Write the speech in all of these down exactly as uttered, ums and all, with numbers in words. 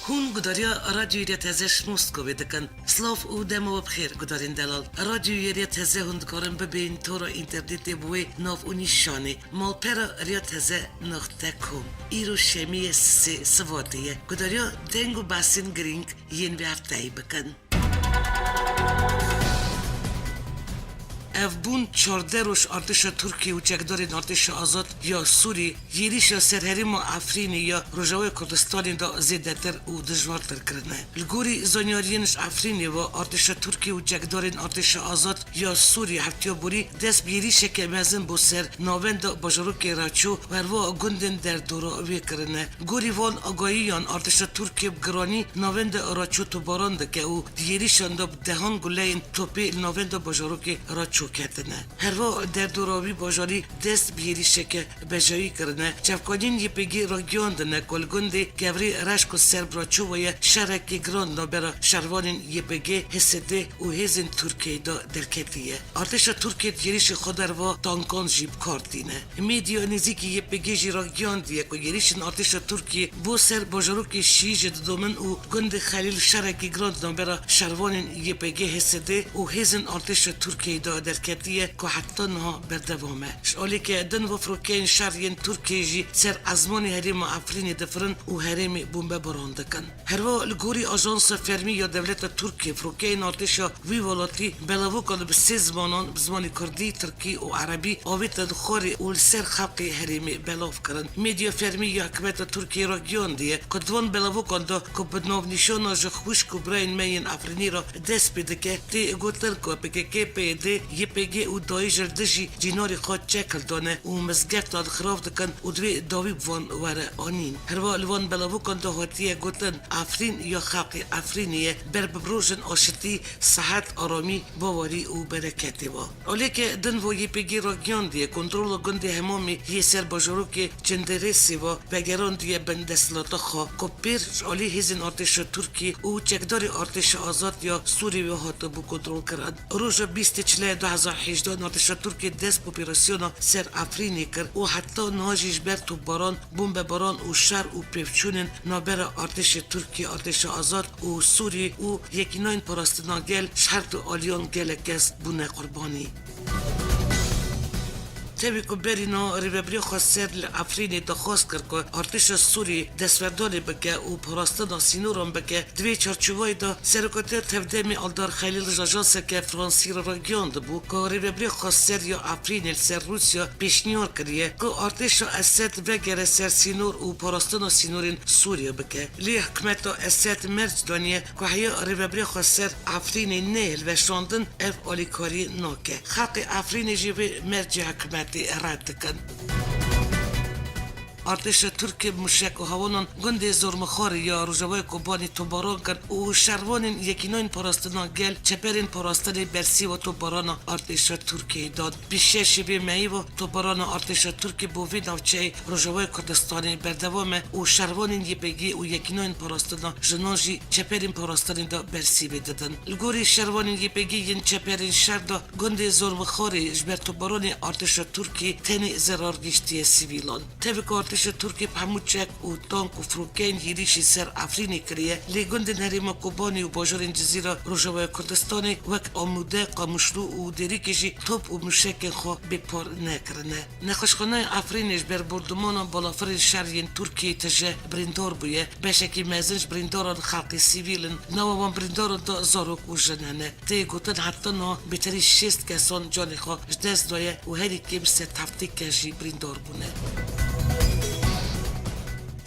Hûn gudariya Radyoyê Rêya Teze ji Moskovê dikin. Silav û dema we bi xêr, gudarên delal. Radyoyê Rêya Teze hûn dikarin bibên tora înternetê bi wê nav û nîşanê: malpera rêya teze noqte com. Îro şemiyê sisê Sivatê ye. Gudariya deng û behsên girîng yên vê hefteyê bikin. Ev bûn çardeh roj artêşa Tirkiyê û çekdarên Artêşa Azad ya Sûrî yêrîşa ser herêma Efrînê ya Rojavayê Kurdistanê de zêdetir û dijwartir kirine. Li gorî zanyariyên ji Efrînê ve, artêşa Tirkiyê û çekdarên Artêşa Azad ya Sûrî heftiya borî dest bi yêrîşeke mezin bo ser navenda bajarokê Reço û herwa gundên derdora wê kirine. Gorî van agahiyan, artêşa Tirkiyê bi giranî navenda Reço topbaran dike û di yêrîşan de bi dehan guleyên topê li navenda bajarokê Reço ketine. Herwa derdora wî bajarî dest bi yêrîşeke bejayî kirine. Çavkaniyên Y P G ragihiyandine ku li gundê Kevrê Reşko ser bi Reço ve ye şerekî giran navbera şervanên Y P G, H S D û hêzên Tirkiyeyê de derketiye. Artêşa Tirkiyê di yêrîşê xwe de herwa tankan jî bi kar tîne. Medya nêzîkî Y P G jî ragihandiye ku yêrîşên artêşa Tirkiyê bo ser bajarokê Şîjê didomin û gundê Xelîl şerekî giran di navbera şervanên Y P G, H S D û hêzên artêşa Tirkiyeyê de derketiye ku heta niha berdewam e. Ji aliyeke din ve firokeyên şer yên Tirkiyeyê jî ser ezmanê herêma Efrînê difirin û herêmê bombebaran dikin. Herwa li gorî ajansa fermî ya dewleta Tirkiyê, firokeyên artêşa wî welatî belavokan bi sê zimanan, bi zimanê kurdî, tirkî û erebî, avêtin xwarê û li ser xelkê herêmê belav kirin. Medya fermî ya hikûmeta Tirkiyê ragihandiye ku di van belavokan de ku bi navnîşana ji xwişk û birayên me yên Efrînî re dest pê dike, tê gotin ku P K K, P Y D, Y P G û DAIŞ li dijî cînarê xwe çek hildane û mizgeftan xirav dikin û divê dawî bi van were anîn. Herwa li van belavokan de hatiye gotin, Efrîn ya xelkê Efrînê ye, ber bi rojên aşitî, sihet, aramî, bawerî û bereketê ve. Aliyeke din ve Y P G ragihandiye kontrola gundê Hemamê yê ser bajarokê Cindirêsê ve vegerandiye bin desthilata xwe ku pêr ji alî hêzên artêşa Tirkiyê û çekdarê Artêşa Azad ya Sûrî ve hatibû kontrolkirin. Roja bîstê Çileyê du hezar hejdeh artêşa Tirkiyê dest bi operasyona ser Efrînê kir û heta niha jî ji ber topbaran, bombebaran û şer û pêvçûnên navbera artêşê Tirkiyê, Artêşa Azad û Sûrî û Yekînayên Parastina Gel ji her du aliyan gelek kes bûne qurbanî. Tevî ku berî niha Rêvebirê Xweser li Efrînê daxwaz kir ku artêşa Sûrî destverdanê bike û parastina sînoran bike, di vê çarçovayê de Serokatiya Tevdemê Aldar Xelîl ji ajanseke Fransî re ragihiyandibû ku Rêvebirê Xweser ya Efrînê li ser Rûsya pêşniyar kiriye ku artêşa Esed vegere ser sînor û parastina sînorên Sûriye bike. Lê hikûmeta Esed merc daniye ku heya Rêvebirê Xweser Efrînê neyê hilweşandin, ev alîkarî nake. Xelkê Efrînê jî vê mercê hikûmetê red dikin. Artêşa Tirkiyê bi muşek û hewanan gundê Zormixarê ya Rojavayê Kobanê topbaran kir û şervanên Yekînayên Parastina Gel çeperên parastinê bersîva topbarana artêşa Tirkiyeyê dan. Bîst şeşê vê mehê ve topbarana artêşa Tirkiyê bo vê navçeyê Rojavayê Kurdistanê berdewam e û şervanên Y P G û Yekînayên Parastina Jinan jî çeperên parastinê de bersîvê didin. Li gorî şervanên Y P G yên çeperên şer de gundê Zormixarê ji ber topbaranê artêşa Tirkiyê tenê zerar gihîştiye sivîlan. Tevî ku artêşa Tirkiyê bi hemû çek û tank û firokeyên hêrîşî ser Efrînê kiriye, lê gundên herêma Kobanê û bajarên Cizîra Rojavaya Kurdistanê wek Amûde, Qamişlo û Dêrikê jî top û mûşekên xwe bêpar nekirine. Nexweşxaneya Efrînê ji ber bordûmana balafirên şer yên Tirkiyeyê tije birîndar bûye. Beşekî mezin ji birîndaran xelkê sivîl in. Nava wan birîndaran de zarok û jin hene. Tê gotin heta niha bêterî şêst kesan canê xwe ji dest daye û herî kêm sed heftê kes jî birîndar bûne.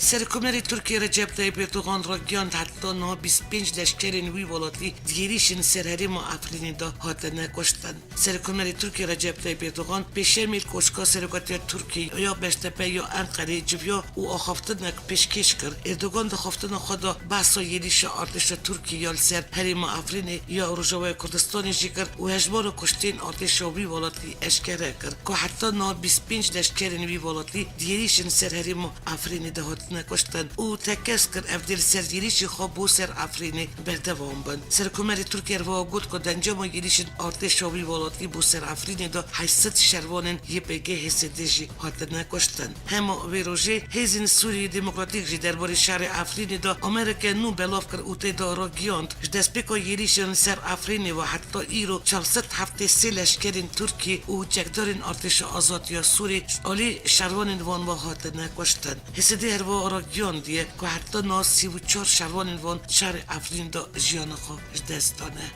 Serokkomarê Tirkiyê Recep Tayyip Erdogan ragihand heta niha bîst pênc leşkerên wî welatî di hêrîşên ser herêma Efrînê de hatine kuştin. Serokkomarê Tirkiyê Recep Tayyip Erdogan pêşemê li Koçka Serokatiya Tirkiyê ya Beştepe ya Enqerê civiya û axaftinek pêşkêş kir. Erdogan di axaftina xwe de behsa yêrîşa artêşa Tirkiyê ya li ser herêma Efrînê ya Rojavaya Kurdistanê jî kir û hejmara kuştên artêşa wî welatî eşkere kir ku heta niha bîst pênc leşkerên wî welatî di yêrîşên ser herêma Efrînê de hat hatine kuştin û tekez kir ev dê li ser êrîşî xwe bo ser Efrînê berdewam bin. Serokkomarê Tirkiyê her wiha got ku di encama êrîşên artêşa wî welatî bo ser Efrînê de heşt sed şervanên Y P G H S D jî hatine kuştin. Hema vê rojê hêzên Sûriyê Demokratîk jî derbarê şerê Efrînê de amereke nû belav kir û tê de ragihand, ji destpêka êrîşan li ser Efrînê ve heta îro çar sed heftê sê leşkerên Tirkiyê û çekdarên Artêşa Azad ya Sûriyê ji alî şervanên wan ve hatine kuştin. H S D her wiha ragihandiye ku heta niha sî û çar şervanên wan şerê Efrînê de jiyana xwe ji dest dane.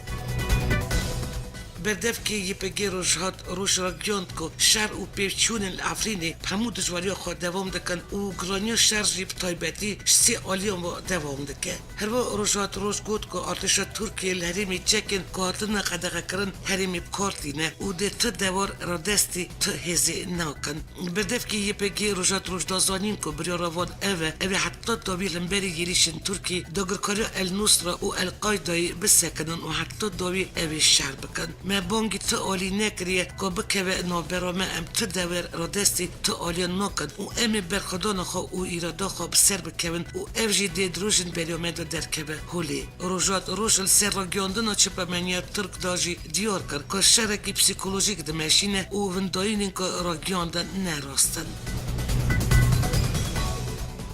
Berdevkê Y P G Rojhilat Roj ragihand ku şer û pêvçûnên li Efrînê bi hemû dijwariya xwe dewam dikin û giraniya şer jî bi taybetî ji sê aliyan ve dewam dike. Her wiha Rojhilat Roj got ku artêşa Tirkiyê li herêmê çekên ku hatine qedexekirin herêmê bi kar tîne û dê ti dewar radestî ti hêzê nakin. Berdevkê Y P G Rojhilat Roj da zanîn ku biryara van ev e, ew ê heta dawî li hemberî êrîşên Tirkiyê dagirkariya El Nusra û El Qaydayê bisekinin û heta dawî ew ê şer bikin. Me bangî ti alî nekiriye ku bikeve navbera me, em ti dewar radestî ti aliyan nakin û em ê berxwedana xwe û îrada xwe bi ser bikevin û ev jî dê di rojên beriya me de derkeve holê. Rojhilat Roj li ser ragihandina çepemeniya Tirk de jî diyar kir ku şerekî psîkolojîk dimeşîne û windayînên ku ragihandin ne rast in.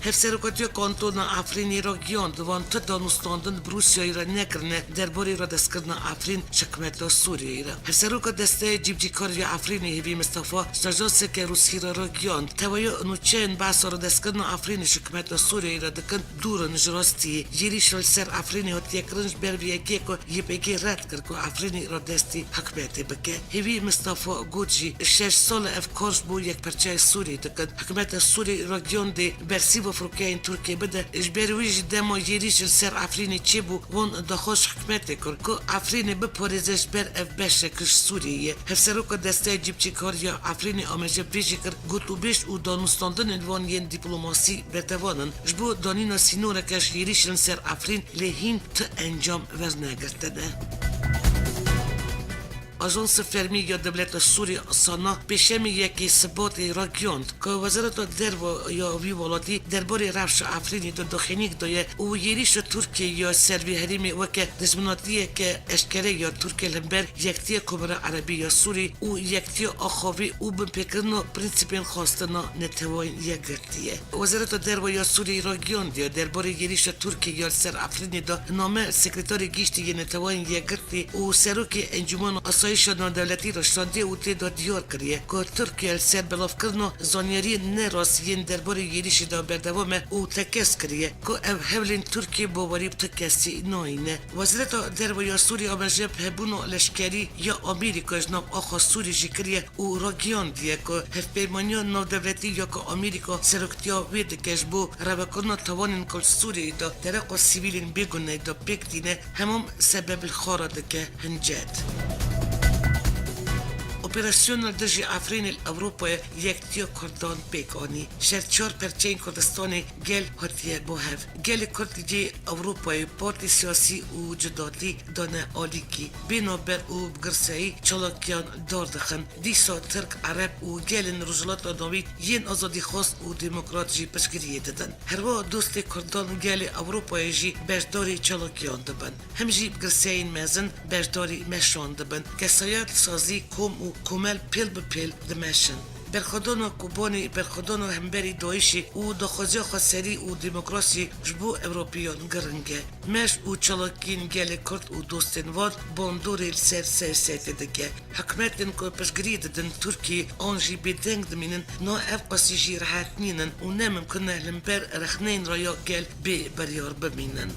Hevserokatiya Kantona Efrînê ragihand, van ti danûstandin bi Rûsyayê re nekirine derbarê radestkirina Efrîn ji hikûmeta Sûriyeyê re. Hevseroka Desteya Cîbicîkar ya Efrînê Hêvî Mistefa ji ajanseke Rûsî re ragihand, tevahiya nûçeyên behsa radestkirina Efrînê ji hikûmeta Sûriyeyê re dikin dûr in ji rastiyê. Êrîşa li ser Efrînê hatiye kirin ji ber vê yekê ku Y P G red kir ku Efrînê radestî hikûmetê bike. Hêvî Mistefa got jî, şeş sal e ev kar ji bo yekperçeya Sûriyê dikin. Hikûmeta Sûriyê ragihand dê bersîva firokeyên Tirkiyê bide. Ji ber wî jî dema êrîş li ser Efrînê çêbû, wan daxwaz ji hikûmetê kir ku Efrînê biparêze ji ber ev beşek ji Sûriyê ye. Hevseroka Desteya Cîbicîkar ya Efrînê amaje bi vê jî kir, gotûbêj û danûstandinên wan yên dîplomasî berdewam in ji bo danîna sînoreke ji êrîşên ser Efrîn, lê hîn ti encam wernegirtine. Ajansa Fermî ya Dewleta Sûrî, SANA, pêşemê yekê Sibatê ragihand ku Wezareta Derve ya wî welatî derbarê rewşa Efrînê de daxuyaniyek daye û êrîşa Tirkiyê ya ser vî herêmê weke dijminatiyeke eşkere ya Tirkiye li hember Yekitiya Komara Erebî ya Sûrî û Yekitiya Axavî û binpêkirina prensîpên xwestina Neteweyên Yekgirtî ye. Wezareta Derve ya Sûriyê ragihandiye, derbarê êrîşa Tirkiyê ya li ser Efrînê de name Sekreterê Giştî yê Neteweyên Yekgirtî û Serokê Encûmena Asayîşa Navdewletî re şandiye û tê de diyar kiriye ku Tirkiye li ser belavkirina zanyariyên ne rast yên derbarê êrîşê de berdewam e û tekez kiriye ku ev hewlên Tirkiyê bawerî bi ti kesî nayîne. Wezareta Derve ya Sûriyê amaje bi hebûna leşkerî ya Amerîka ji nav axa Sûrî jî kiriye û ragihandiye ku hevpeymaniya navdewletî ya ku Amerîka seroktiya wê dike ji bo revekirina tawanên ku li Sûriyeyê de dereqa sivîlên bêguneyê de pêk tîne, hemû sebeb li xwe re dike hincet. Operasyona li dijî Efrînê li Ewropayê yektiya Kurdan pêk anî. Ji her çar perçeyên Kurdistanê gel hatiye bo hev. Gelê Kurd li cihê Ewropayê partî siyasî û cudatî dane alîkî. Bê navber û bi girseyî çalakiyan dar dixin. Dîsa Tirk, Ereb û gelên Rojhilata Navîn yên azadîxwaz û demokrat jî piştgiriyê didin. Herwiha dostê Kurdan gelê Ewropayê jî beşdarî çalakiyan dibin. Him jî bi girseyên mezin beşdarî meşan dibin. Kesayet, sazî, kom û komel pêl bi pêl dimeşin. Berxwedana Kobanê, berxwedana hemberî DAIŞê û daxwaziya xweserî û demokrasiyê ji bo Ewropiyan giring e. Meş û çalakiyên gelê Kurd û dostên wan bandorê li ser seyr seytê dike. Hikûmetên ku piştgirî didin Tirkiyê an jî bêdeng dimînin, na ev qasî jî rehet nînin û ne mimkun e li hember rexneyên raya gel bê biryar bimînin.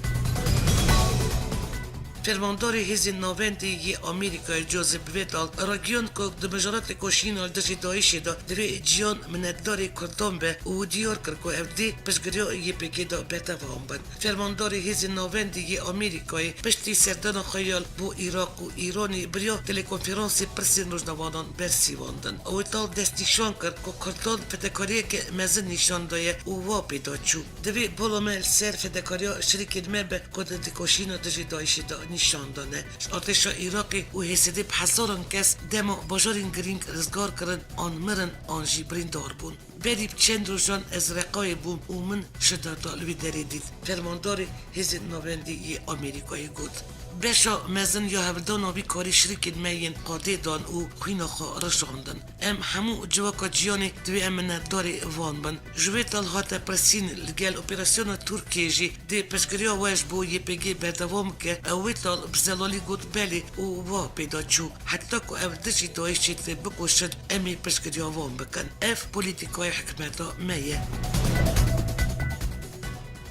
Fermandarê Hêzên Navendî yê Amerîkayê Joseph Vidal ragihand ku di mijarê têkoşîna li dijî DAIŞê de divê ciyan minetdarê Kurdan be û diyar kir ku ev dê piştgiriya Y P G de berdewam bin. Fermandarê Hêzên Navendî yê Amerîkayê piştî serdana xwe ya bo Iraq û Îranê bi riya telekonferansê pirsên rojnamevanan bersivandin. Wî tal destnîşan kir ku Kurdan fedekariyeke mezin nîşan daye û wa pê de çû. Divê bala me li ser fedekariya şirîkên me be ku di têkoşîna dijî DAIŞê de nîşan dane. Artêşa Iraqê û H S D bi hezaran kes dema bajarên girîng rizgar kirin, an mirin, an jî birîndar bûn. Berî bi çend rojan ez Reqayê bûm û min şideta li wî derê dît, fermandarê Hêzên Navendî yê Amerîkayê got. Beşa mezin ya hevdana vî karî şirîkên me yên qadê dan û xwîna xwe rişandin. Em hemû civaka cîhanê divê em minetdarê van bin. Ji wê tal hate pirsîn, li gel operasyona Tirkiyê jî dê piştgiriya we ji bo Y P G berdewam bike? Ew wê tal bi zelalî got belê û wiha pê de çû. Heta ku ev dijî DAIŞê tê bikoşin, em ê piştgiriya wan bikin. Ev polîtîkaya hikûmeta me ye.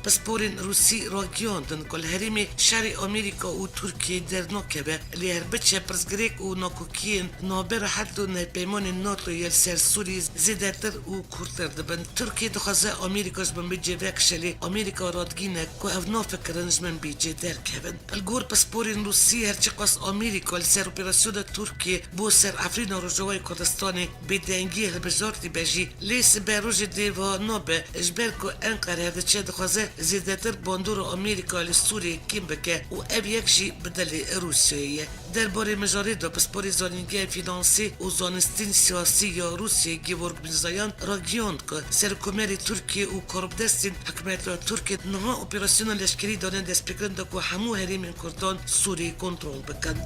Pisporên Rûsî ragihîndin ku li herêmê şerê Amerîka û Tirkiyeyê dernakeve, lê her biçe pirsgirêk û nakokiyên navbera her du navpeymanên NATOyê li ser Sûriyê zêdetir û kûrtir dibin. Tirkiye dixwaze Amerîka ji bin bêje vekişe, lê Amerîka radigihîne ku ev nafikirin ji bin bêje derkevin. Li gor pisporên Rûsî, her çiqas Amerîka li ser operasyona Tirkiyê bo ser Efrîna Rojavayê Kurdistanê bêdengiyê hilbijartî be jî, lê sibe rojê dê wiha nabe, ji ber ku Enqere her diçe dixwaze zêdetir bandora Amerîka li Sûriyê kêm bike û ev yek jî bi dilê Rûsyayê ye. Derbarê mijarê de pisporê zanîngeha fînansî û zanistên siyasî ya Rûsyayê Georg Mirzayan ragihand ku Serokkomarê Tirkiyê û karbidestên hikûmeta Tirkiyê niha operasyona leşkerî dane destpêkirin de ku hemû herêmên Kurdan Sûriyê kontrol bikin.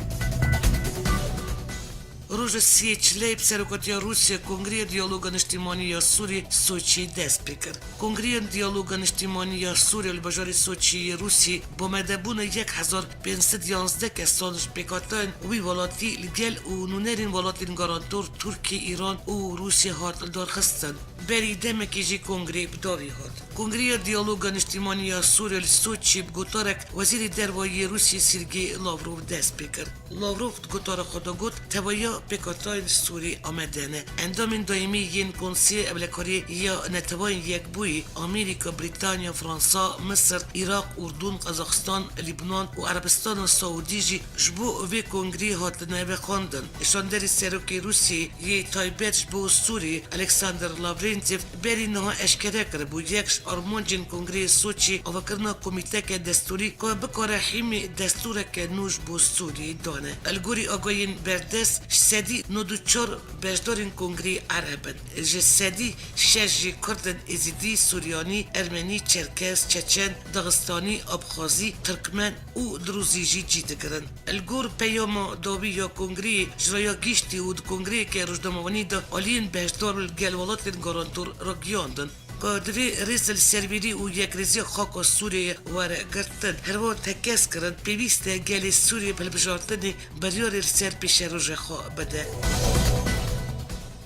Roja siyê çileyê bi serokatiya Rûsya Kongreya Diyaloga Niştimanî ya Sûriyê Soçiyê dest pê kir. Kongreya Diyaloga Niştimanî ya Sûriyê li bajarê Soçiyê yê Rûsiyê bi amadebûna yek hezar pênc sed yanzdeh kesan ji pêkhateyên wî welatî li gel û nûnerên welatên garantor Tirkiye, Îran û Rûsya hat lidarxistin. Berî demekê jî kongrê bi dawî hat. Kongreya Diyaloga Niştimanî ya Sûriyê li Soçiyê bi gotarek Wezîrê Derve yê Rûsiyê Sîrgey Lavrov dest pê kir. Lavrov di gotara xwe de got, tevahiya pêkhateyên Sûrî amade ne. Endamên daîmî yên Konseyê Ewlekariyê ya Neteweyên Yekbûyî, Amerîka, Brîtanya, Fransa, Misir, Iraq, Urdun, Qazaxistan, Lîbnan û Erebistana Saûdî jî ji bo vê kongreyê hatine vexwendin. Şanderê Serokê Rûsiyê yê taybet ji bo Sûrî, Alexander Lavrentiev, berî niha eşkere kiribû, yek ji armancên Kongreyê Soçî avakirina komîteke destûrî ku bikare hîmê destûreke nû ji bo Sûriyê dane. Li gorî agahiyên berdest, ji sedî nod û çar beşdarên Kongreyê Ereb in. Ji sedî şeş jî Kurd in, Êzidî, Suryanî, Ermenî, Çerkez, Çeçen, Daxistanî, Abxazî, Tirkmen û Dirûzî jî cî digirin. Li gor peyama dawî ya kongreyê, ji raya giştî û di kongreyeke rojnamevanî de aliyên beşdar li gel welatên garantor ragihiyandin ku divê rêz li serwîrî û yekrêziya xaka Sûriyeyê were girtin. Herwiha tekez kirin, pêwîst e gelê Sûriyê bi hilbijartinê biryarê li ser pêşeroja xwe bide.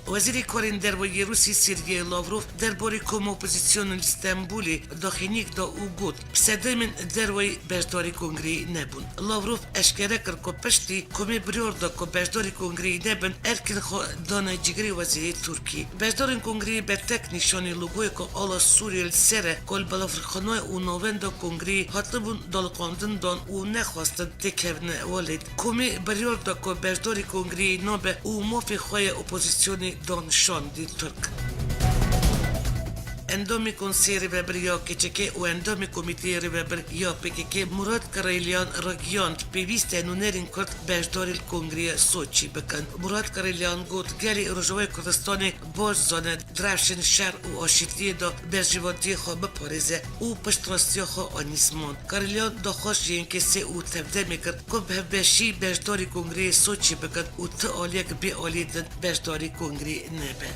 Wezîrê Karên Derve yê Rûsî Sergey Lavrov derbarê koma opozîsyonê li Stenbolê daxuyaniyek da û got, bi sedemên derveyî beşdarî kongreyê nebûn. Lavrov eşkere kir ku piştî komê biryar da ku beşdarî kongreyê nebin, erkên xwe dane cîgirê wezîrê Tirkiyê. Beşdarên kongreyê bertek nîşanî logoyeke ala Sûriyê li ser e ku li belavxaneyê û navenda kongreyê hatibûn daliqandin dan û nexwestin têkevine welêt. Komê biryar da ku beşdarî kongreyê nabe û mafê xwe yê opozîsyonê da nîşandî Tirk. Endamê Konseyê Rêvebir ya K Ç K û endamê Komîteyê Rêvebir ya P K K Murat Karayelyan ragihand, pêwîst e nûnerên Kurd beşdarî li Kongreya Soçî bikin. Murat Karayelyan got, gelê Rojavayê Kurdistanê baş zane di rewşên şer û aşîtiyê de berjewendiyê xwe biparêze û piştrastiya xwe anî ziman. Karayelyan daxwaz ji Y N K S û tevdemê kir ku bi hevbeşî beşdarî Kongreyê Soçî bikin û ti aliyek bê aliyê din beşdarî kongreyê nebe.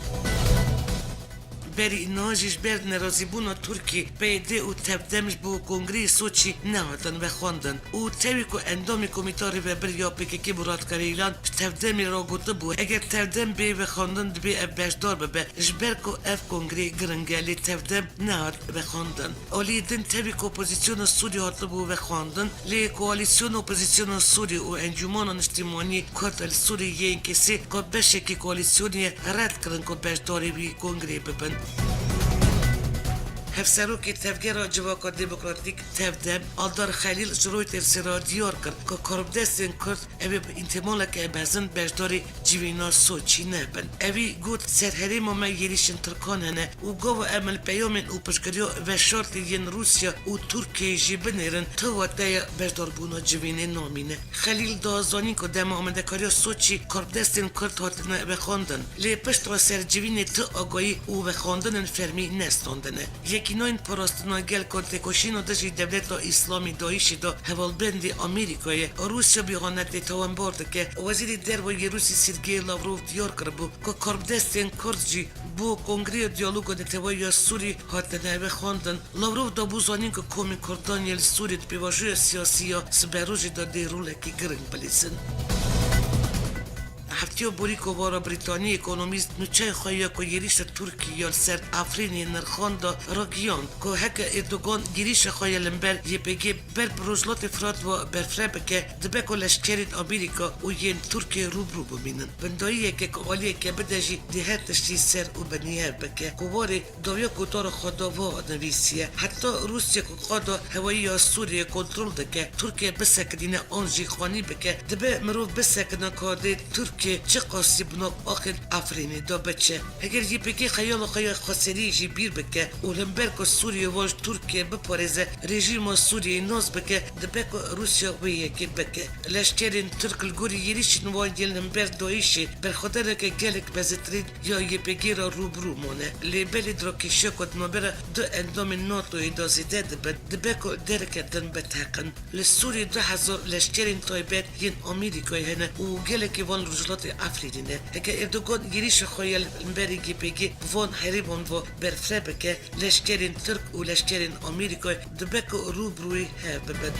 Berî niha jî ji ber nerazîbûna Tirkiyê, P Y D û tevdem ji bo kongreyê Soçî nehatin vexwendin û tevî ku endamê Komîta Rêvebir ya P K K Murat Karayelyan ji tevdemê re gotibû, eger tevdem bê vexwendin, divê ev beşdar bibe, ji ber ku ev kongrê giring e, lê tevdem nehat vexwendin. Aliyê din tevî ku opozîsyona Sûrî hatibû vexwendin, lê Koalîsyona Opozîsyona Sûrî û Encûmena Niştimanî Kurd li Sûrî Y N K S ku beşekî koalîsyonê ye, red kirin ku beşdarî wî kongrê bibin. Hevserokê Tevgera Civaka Demokratîk, Tevdem, Aldar Xelîl ji Reutersê re diyar kir ku karbidestên Kurd ew ê bi îhtimaleke mezin beşdarî civîna Soçî nebin. Ewî got, ser herêma me êrîşên Tirkan hene û gava em li peyamên û piştgiriya veşartî yên Rûsya û Tirkiyeyê jî binêrin, tu wate ye beşdarbûna civînê namîne. Xelîl da zanîn ku dema amadekariya Soçî karbidestên Kurd hatine vexwendin, lê piştre ser civînê tu agahî û vexwendinên fermî nestandine. Yekînayên Parastina Gel ku têkoşîna dijî Dewleta Îslamî DAIŞê de hevalbendê Amerîkayê, Rûsya bî xanetê tawanbar dike. Wezîrê Derve yê Rûsî Sergey Lavrov diyar kiribû ku karbidestên Kurd jî bo Kongreya Diyaloga Neteweyî ya Sûrî hatine vexwendin. Lavrov dabû zanîn ku komên Kurdan yên li Sûrî di pêvajoya siyasî ya siberojê de dê rolekî giring bilîzin. Heftiya borî kovara Brîtanî ekonomîst nûçeyê xwe ya ku êrîşa Tirkiyê ya li ser Efrînê nirxand da ragihand ku heke Erdogan êrîşa xwe ya li hember Y P G ber bi Rojhilatê Firat ve berfireh bike, dibe ku leşkerên Amerîka û yên Tirkiyê rû bi rû bimînin. Bindayiyeke ku aliyeke bide jî dê her tiştî ser û binîhev bike. Kovarê dawiya gotara xwe de va nivîsiye, heta Rûsya ku qada hewayî ya Sûriyê kontrol dike, Tirkiye bisekinîne an jî xwanî bike, dibe mirov bisekine ku dê Tirkiye çiqasî bi nav axên Efrînê de biçe. Heger Y P G xeyala xwe ya xweseriyê jî bîr bike û li hember ku Sûriyê wan ji Tirkiye biparêze, rejîma Sûriyeyê nas bike, dibe ku Rûsya wê yekê bike. Leşkerên Tirk li gorî êrîşên wan yên li hember DAIŞê berxwedaneke gelek mezintirîn ya Y P G re rû bi rû mane. Lê belê drakêşiya ku di navbera du endamên NATOyê de zêde dibe, dibe ku dereke din biteqin. Li Sûriyê du hezar leşkerên taybet yên Amerîkayê hene û gelekî wan li Rojhilatê Efrînê ne. Heke Erdogan êrîşa xwe ya li hemberî Y P G bi van herêman ve berfireh bike, leşkerên Tirk û leşkerên Amerîkayê dibe ku rû bi rûyê hev bibin.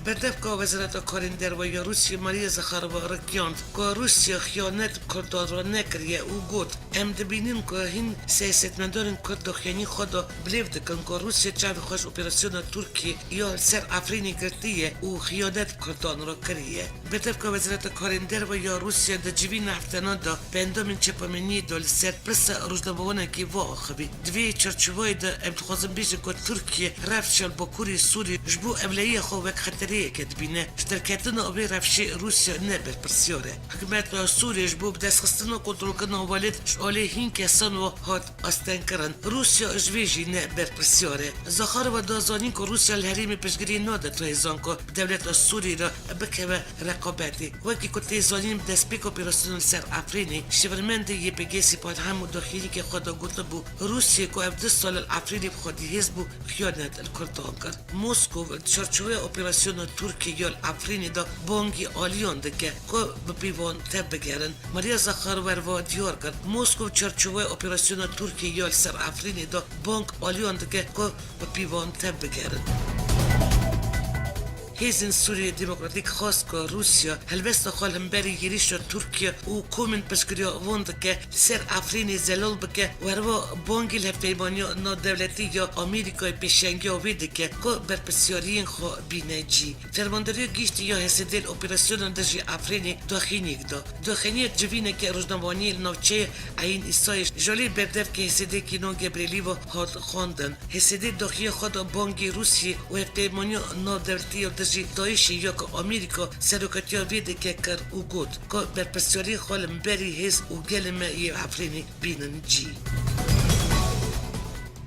Berdevka Wezareta Karên Derve ya Rûsya Maria Zakharova ragihand ku Rûsya xiyanet Kurdan re nekiriye û got, Em dibînin ku hîn siyasetmedarên Kurd daxuyaniyên xwe de bilêv dikin ku Rûsya çavê xwe ji operasyona Tirkiyê ya li ser Efrînê girtiye û xiyanet Kurdan re kiriye. Berdevka Wezareta Karên Derve ya Rûsya di civîna heftena de bi endamên çapemeniyê de li ser pirsa rojnamewanekê va axivî. Di vê çarçoveyê de em dixwazin bêjin ku Tirkiye rewşa li bakurê Sûriyê ji bo ewlehiya xwe wek xetereyeke dibîne. Ji derketina vê rewşê Rûsya ne berpirsyar e. Hikûmeta Sûriyê ji bo bidestxistina kontrolkirina welêt ji alî hîn kesan ve hat astengkirin. Rûsya ji vê jî ne berpirsyar e. Zakharova da zanîn ku Rûsya li herêmê piştgiriyê nade tu hêzan ku bi dewleta Sûriyê re bikeve reqabetê. Wekî ku tê zanîn, bi destpêka operasyona li ser Efrînê, şêwirmendê Y P G Sîpal Hemo di daxuyaniyeke xwe de gotibû, Rûsya ku ev du sal li Efrînê bi xwedî hêz bû, xiyanet li Kurdan kir. Moskow di çarçoveya operasyona Tirkiyê ya li Efrînê de bangî aliyan dike ku bi pîvan tevbigerin. Maria Zakharova diyar kir, Moskow çarçoveya operasyona Tirkiyê ya li ser Efrînê de bang aliyan dike ku bi pîvan tevbigerin. Hêzên Sûriyê Demokratîk xwest ku Rûsya helwesta xwe li hemberî êrîşa Tirkiye û komên piştgiriya wan dike li ser Efrînê zelal bike û herwiha bangî li Hevpeymaniya Navdewletî ya Amerîkayê pêşengiya wê dike ku berpirsyariyên xwe bîne cî. Fermandariya Giştî ya H S D li operasyona dijî Efrînê daxuyaniyek da. Daxuyaniya civîneke rojnamevaniyê li navçeya Eyn Îsayê ji alî berdevkê H S D Kîno Gebrêlî ve hat xwendin. H S D daxuyaniyê xwe de bangî Rûsiyê û Hevpeymaniya Navdewletî ya dijî DAIŞê ya ku Amerîka serokatiya vê dike kir û got ku berpirsyariyên xwe li hemberî hêz û gelê me yê Efrînê bînin cî.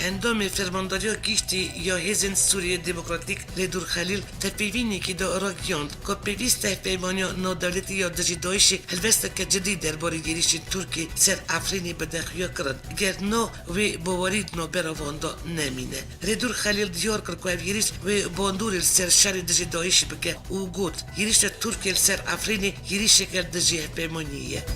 Endamê Fermandariya Giştî ya Hêzên Sûriyê Demokratîk Rêdûr Xelîl di pêvînekî de ragihand ku pêwîst e Hevpeymaniya Navdewletî ya dijî DAIŞê helwesteke cidî derbarê êrîşên Tirkiyê ser Efrînê bide xuyakirin. Ger na, wê bawerî di navbera wan de nemîne. Rêdûr Xelîl diyar kir ku ev êrîş wê bandorê li ser şerê dijî DAIŞê bike û got, Êrîşa Tirkiyê li ser Efrînê êrîşeke li dijî hevpeymaniyê ye.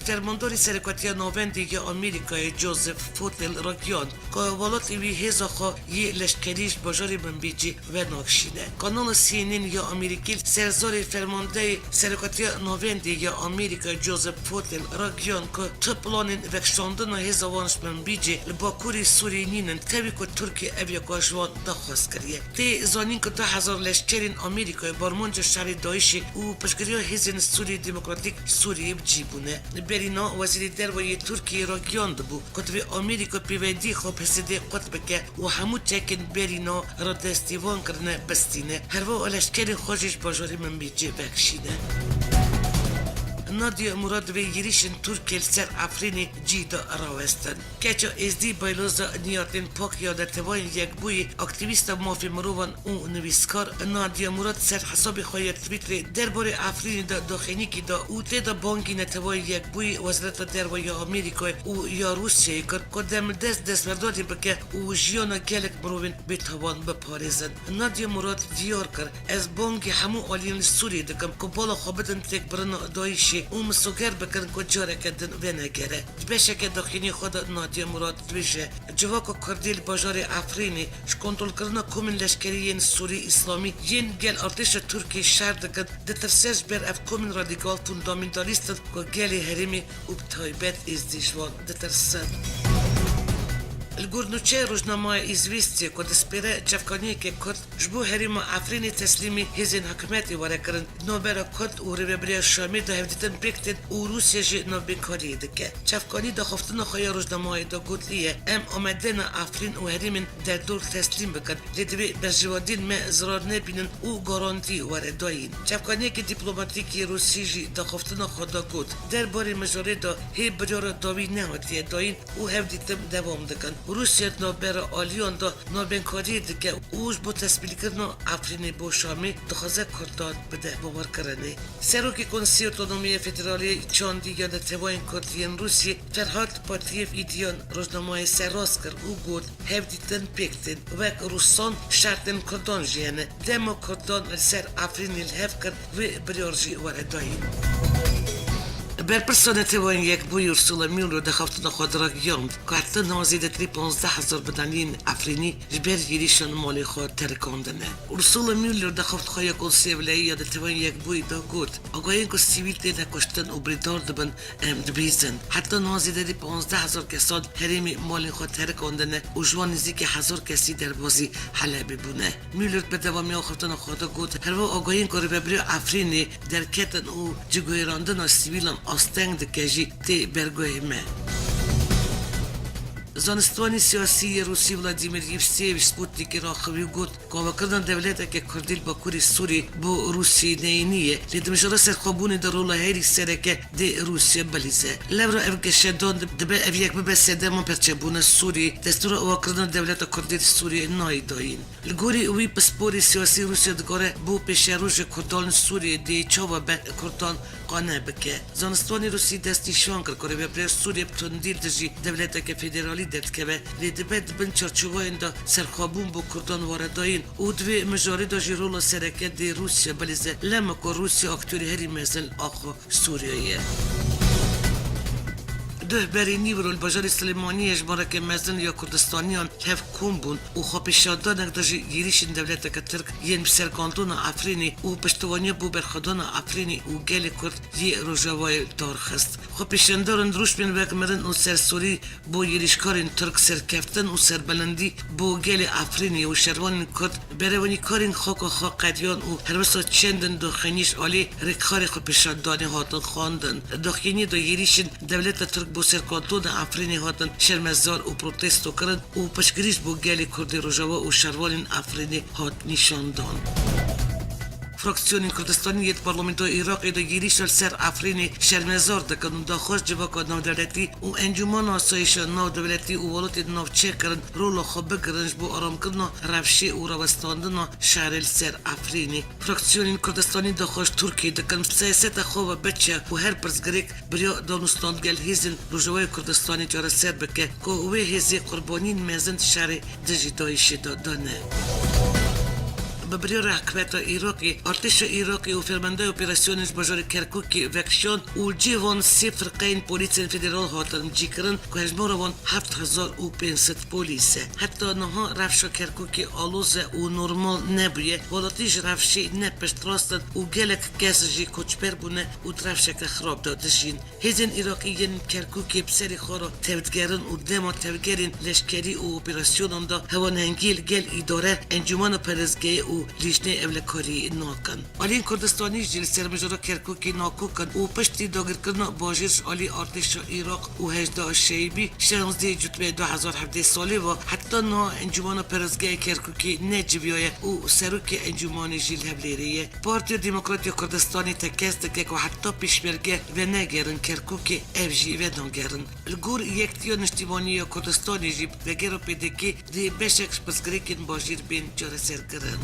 Fermandarê Serokatiya Navendê ya Amerîkayê Joseph Votel ragihand ku welatê wî hêza xwe yê leşkerî ji bajarê Minbicê venakişîne. Kanala C N N ya Amerîkî li ser zarê fermandeyê Serokatiya Navendê ya Amerîkayê Joseph Votel ragihand ku tu planên vekişandina hêza wan ji Minbicê li bakurê Sûriyê nînin, tevî ku Tirkiye ev yeka ji wan daxwaz kiriye. Tê zanîn ku du hezar leşkerên Amerîkayê bi armanca şerê DAIŞê û piştgiriya Hêzên Sûriyê Demokratîk Sûriyê bi cî bûne. Berî niha Wezîrê Derve yê Tirkiyê ragihiyandibû ku divê Amerîka pêvendiyê xwe bi Hêzê dê qut bike û hemû çekên berî niha radestîvan kirine bistîne. Herwiha leşkerên xwe jî ji bajarê Minbicê vekişîne. Nadia Murad divê yêrîşên Tirkiyê li ser Efrînê cî de rawestin. Keça Êzdî Bayloza Niyatên Pak ya Neteweyên Yekbûyî, aktîvîsta mafê mirovan û nivîskar Nadia Murad ser hesabê xwe ya Twitterê derbarê Efrînê de daxuyaniyekî da û tê de bangî Neteweyên Yekbûyî, Wezareta Derve ya Amerîkayê û ya Rûsyayê kir ku demildest destberdarî bike û jiyana gelek mirovên bêtavan biparêzin. Nadia Murad diyar kir, Ez bangî hemû aliyên li Sûriyê dikim ku bala xwe bidin têkbirina DAIŞê û misoger bikin ku careke din venegere. Di beşeke daxuyaniyê xwe de Nadia Murad dibêje, Civaka Kurdî li bajarê Efrînê ji kontrolkirina komên leşkerî yên Sûrî Îslamî yên gel artêşa Tirkiyê şer dikin, ditirse ji ber ev komên radîkal fundamentalîst in ku gelê herêmê û bi taybet Êzdî ji wan ditirsin. Li gor nûçeya rojnameya Îzvîstiyê ku dispêre çavkaniyeke Kurd ji bo herêma Efrînê teslîmî hêzên hikûmetê were kirin, di navbera Kurd û Rêveberiya Şamê de hevdîtin pêk tên û Rûsya jî navbênkariyê dike. Çavkanî daxiftina xwe ya rojnameyê de gotiye, Em amade ne Efrîn û herêmên derdor teslîm bikin, lê divê berjewendiyên me zirar nebînin û garantî were dayîn. Çavkaniyeke dîplomatîk yê Rûsî jî daxiftina xwe de got, Derbarê mijarê de hê biryara dawî nehatiye dayîn û hevdîtin dewam dikin. Rûsya di navbera aliyan de navbênkariyê dike û ji bo tesmîlkirina Efrînê bo Şamê dixwaze Kurdan bide bawerkirinê. Serokê Konseya Otonomiyê Federalî Çandî ya Neteweyên Kurd yên Rûsiyê Ferhat Patiyev îdiyan rojnamayê serrast kir û got, Hevdîtin pêk tên, wek Rûsan şertên Kurdan jî hene. Dema Kurdan li ser Efrînê li hev kir, vê biryar jî were dayîn. Berpirsa Neteweyên Yekbûyî Ursula Mueller di daxiftina xwe de ragihand ku heta niha zêdetirî panzdeh hezar bedeliyên Efrînî ji ber yêrîşan malê xwe terikandine. Ursula Mueller di daxifta xwe ya Konseyê Ewleyî ya Neteweyên Yekbûyî de got, Agahiyên ku sivîl têne kuştin û birîndar dibin, em dibihîzin. Heta niha zêdetirî panzdeh hezar kesan herêmê malên xwe terikandine û ji wan nêzîkî hezar kesî derbazî Helebê bûne. Mueller di berdewamiya axiftina xwe de got, Herwiha agahiyên ku rêveberiya Efrînê derketin û ciguhêrandina sivîlan asteng dike jî tê berguhê me. Zanistvanî siyasî yê Rûsî Vladimir Yevseyev ji Sputnikê re axivî û got, Ku avakirina dewleteke Kurdî li Bakurê Sûrî bo Rûsiyeyê neyînî ye, lê di mijara serxwebûnê de rola herî sereke dê Rûsiya bilîze. Lewra ev geşedan di-, dibe ev yek bibe sedema perçebûna Sûrî, destûra avakirina dewleta Kurdî li Sûriyê nayê dayîn. Li gorî wî pisporê siyasî Rûsiya dikare bo pêşerojê Kurdan li Sûriyê dê çawa be Kurdan qane bike. Zanistvanê Rûsî destnîşan kir ku rêveberiya Sûriyê bi tundî li dijî dewleteke federalî derdikeve, lê dibe di bin çarçoveyên de serxwebûn bo Kurdan were dayîn û di vê mijarê de jî rola sereke dê Rûsya bilîze, lema ku Rûsya aktorê herî mezin li axa Sûriyeyê ye. Duh berî nîvro li bajarê Silêmaniyê jimareke mezin ya Kurdistaniyan hev kom bûn û xwepêşandanek de ji yêrîşên dewleteke Tirk yên bi serkandina Efrînê û piştevaniya bo berxwedana Efrînê û gelê Kurd yê Rojavayê dar xist. Xwepêşandaran rûşmên wek mirin û sersorî bo yêrîşkarên Tirk, serkeftin û serbilindî bo gelê Efrînê û şervanên Kurd, berewenîkarên xaka xwe qediyan û her wisa çendin daxuyanî ji alî rêkxarê xwepêşandanê hatin xwendin. Daxuyaniyê de yêrîşên dewleta Tirk bo serkandina Efrînê hatin şermezar û protesto kirin û piştgirî ji bo gelê Kurdê Rojava û şervanên Efrînê hat nîşandan. Fraksiyonên Kurdistanî yê di Parlamentoya Iraqê de yêrîşa li ser Efrînê şermezar dikin û daxwaz civaka navdewletî û Encûmena Asayişa Navdewletî û welatên navçekirin rola xwe bigirin ji bo aramkirina rewşê û rawestandina şerê li ser Efrînê. Fraksiyonên Kurdistanî daxwaz ji Tirkiyê dikin, bi siyaseta xwe ve biçe û her pirsgirêk bi riya danûstandin gel hêzên Rojavayê Kurdistanê çareser bike, ku wê hêzê qurbaniyên mezin di şerê dijî DAIŞê de dane. Bi biryara hikûmeta Iraqê, artêşa Iraqê û fermandeyê operasyonên ji bajarê Kerkûkê vekişand û li cihê wan sê firqeyên polîsên federal hatin cîkirin ku hejmara wan heft hezar û pênc sed polîs e. Heta niha rewşa Kerkûkê aloz e û normal nebûye. Welatî ji rewşê ne piştrast in û gelek kes jî koçber bûne û di rewşeke xirab de dijîn. Hêzên Iraqî yên Kerkûkê bi serê xwe re tevdigerin û dema tevgerên leşkerî û operasyonan de hewanhengiyê li gel îdare, encûmena parêzgehê û û lîjneyê ewlekariyê nakin. Aliyên Kurdistanî jî li ser mijara Kerkûkê nakok in û piştî dagirkirina bajêr ji alî artêşa Iraq û hejda Şeibî, şêzdehê Cotmehê du hezar hevdeh salê ve heta niha Encûmena Perwezgehê Kerkûkê neciviyaye û serokê encûmanê jî li Hewlêrê ye. Partiya Demokrat ya Kurdistanê tekez dike ku heta pêşmerge venegerin Kerkûkê, ev jî venagerin. Li gor Yektiya Niştimanî ya Kurdistanê jî vegera P D K dê beşek ji pirsgirêkên bajêr bên çareserkirin.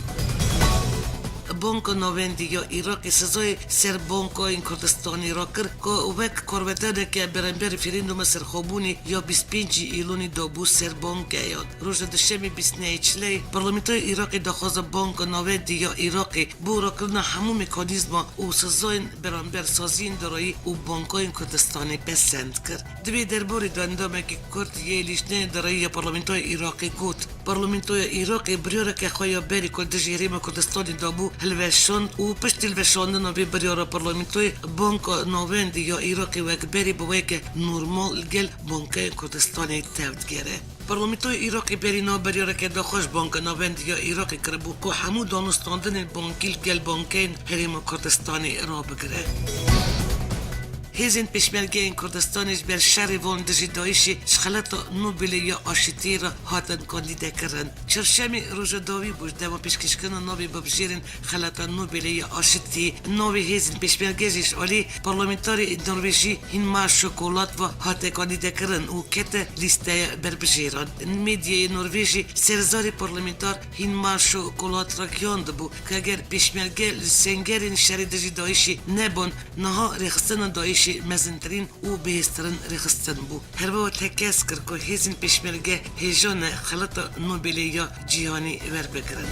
Banka Navendî ya Iraqê sizayê ser bankayên Kurdistanê rakir ku wek karvedaneke berember referanduma serxwebûnê ya bîst pêncî Îlonê dabû ser bankeyan. Roja Duşemê bîst nehê Çileyê Parlamentoya Iraqê daxwaza Banka Navendî ya Iraqê bo rakirina hemû mekanîzma û sizayên beramber saziyên darayî û bankayên Kurdistanê pesend kir. Di vê derbarê de endamekî Kurd yê Lîjneyê Darayî ya Parlamentoya Iraqê got, Parlamentoya Iraqê biryareke xwe ya berî ku dijî Herêma Kurdistanê dabû hilweşand û piştî hilweşandina vê biryara Parlamentoyê Banka Navendî ya Iraqê wek berî bi weke normal li gel bankeyên Kurdistanê tev digere. Parlamentoya Iraqê berî niha biryareke daxwaz Banka Navendî ya Iraqê kiribû ku hemû danûstandinên bankî li gel bankeyên Herêma Kurdistanê rabigire. Hêzên Pêşmergeyên Kurdistanê ji ber şerê van dijî DAIŞê ji Xelata Nobelê ya Aşitiyê re hatin kandîdekirin. Çarşemê roja dawî bû ji dema pêşkêşkirina navê bibijêrên Xelata Nobelê ya Aşitiyê. Navê hêzên pêşmerge jî ji alî parlamentarê Norvejî Hînmar Şokolat ve hate kandîdekirin û kete lîsteya berbijêran. Medyayê Norvejî serzarê parlamentar Hînmar Şokolat ragihiyandibû ku eger pêşmerge li sengerên şerê dijî DAIŞê nebûn, niha rêxistina DAIŞê mezintirîn û bihêztirin rêxistin bû. Her wiha tekez kir ku hêzên pêşmerge hêja ne Xelata Nobelê ya Cîhanî werbigirin.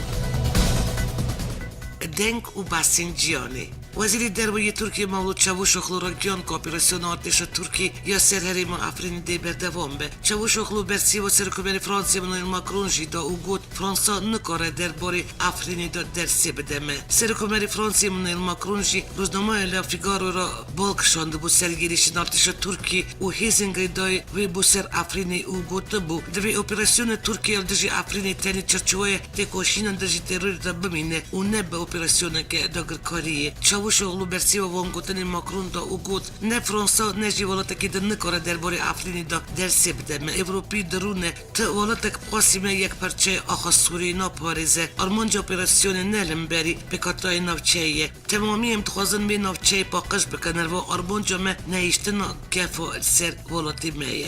Deng û basên cîhanê. Wezîrê Derve yê Tirkiyê Mevlût Çavuşoglu ragihand ku operasyona artêşa Tirkiyê ya ser herêma Efrînê dê berdewam be. Çavuşoglu bersîva Serokkomarê Fransayê Emmanuel Macron jî da û got, Fransa nikare derbarê Efrînê de dersê bide me. Serokkomarê Fransayê Emmanuel Macron jî rojnameya Le Figaro re bal kişandibû ser êrîşên artêşa Tirkiyê û hêzên girêdayî wê bo ser Efrînê û gotibû, divê operasyona Tirkiyê li dijî Efrînê tenê çarçoweya têkoşîna dijî terorê de bimîne û nebe operasyoneke dagirkariyê. Çavuşoglu bersîva van gotinên Macron da û got, ne Fransa ne jî welatekî din nikare derbarê Efrînê de dersê bide me. Ewropî dirûn e. Ti welatek bi qasî me yekparçeyê axa Sûriyê naparêze. Armanca operasyonê ne li hemberî pêkhatayê navçeyê ye. Temamî em dixwazin vê navçeyê paqij bikin. Her wiha armanca me nehiştina kefa li ser welatê me ye.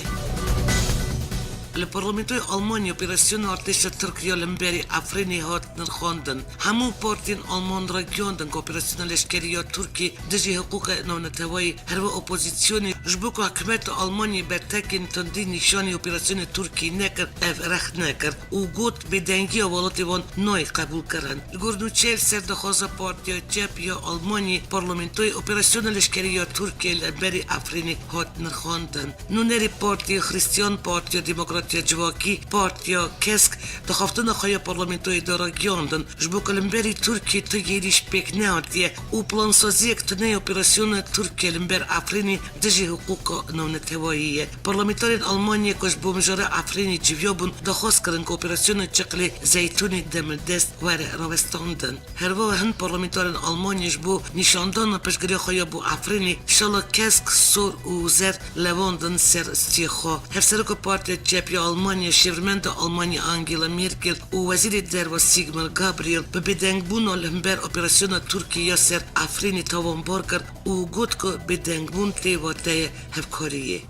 Li Parlamentoya Almanyê operasyona artêşa Tirk ya li hemberî Efrînê hat nirxandin. Hemû partiyên Alman ragihiyandin ku operasyona leşkerî ya Tirkiyê dijî hiqûqa navneteweyî, her wiha opozîsyonê ji bo ku hikûmeta Almanyê bertekên tundî nîşanî operasyonê Tirkiyê nekir, ev rex nekir û got, bêdengiya welatê wan nayê qebûlkirin. Li gor nûçeyê li ser daxwaza Partiya Çep ya Almanyê, parlamentoyê operasyona leşkerî ya Tirkiyê li hemberî Efrînê hat nirxandin. Nûnerê Partiya Xristiyan, Partiya Demokrat ya Civakî, Partiya Kesk daxweftina xwe ya parlamentoyê de ragihiyandin, ji bo ku li hemberî Tirkiyê tu êrîş pêk nehatiye û plansaziyek tune ya operasyona Tirkiye li hember Efrînê dijî hiqûqa navneteweyî ye. Parlamenterên Almanyê ku ji bo mijara Efrînê civiyabûn, daxwaz kirin ku operasyona Çiqlê Zeytûnê Demirdest were rawestandin. Her wiha hin parlamenterên Almanyê ji bo nîşandana piştgiriya xwe ya bo Efrînê şala kesk, sor û zer lewandin ser stûyê xwe. Hevseroka Partiya Çep ya Almanyê, şêwirmenda Almanyê Angela Merkel û Wezîrê Derve Sigmar Gabriel bi bêdengbûna li hember operasyona Tirkiyê ya ser Efrînê tawanbar kir û got ku bêdengbûn tê wateyê hevkariyê.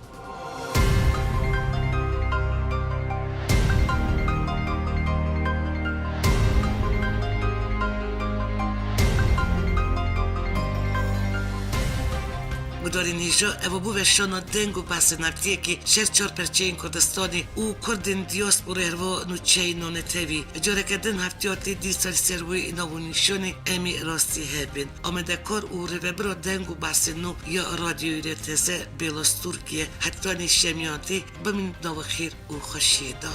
Gudarên hêja, ev bû weşana deng û behsên heftiyekê ji her çar perçeyên Kurdistanê û Kurdên diyasporê, her wiha nûçeyên navnetewî. Careke din heftiya tê dîsa li ser wê nav û nîşanê em ê rastî hebin. Amadekar û rêvebira deng û behsên nû ya Radyoyê Teze Bêlas Tirkiye, Hetanî Şemiyatî, bimînin nava xêr û xweşiyê de.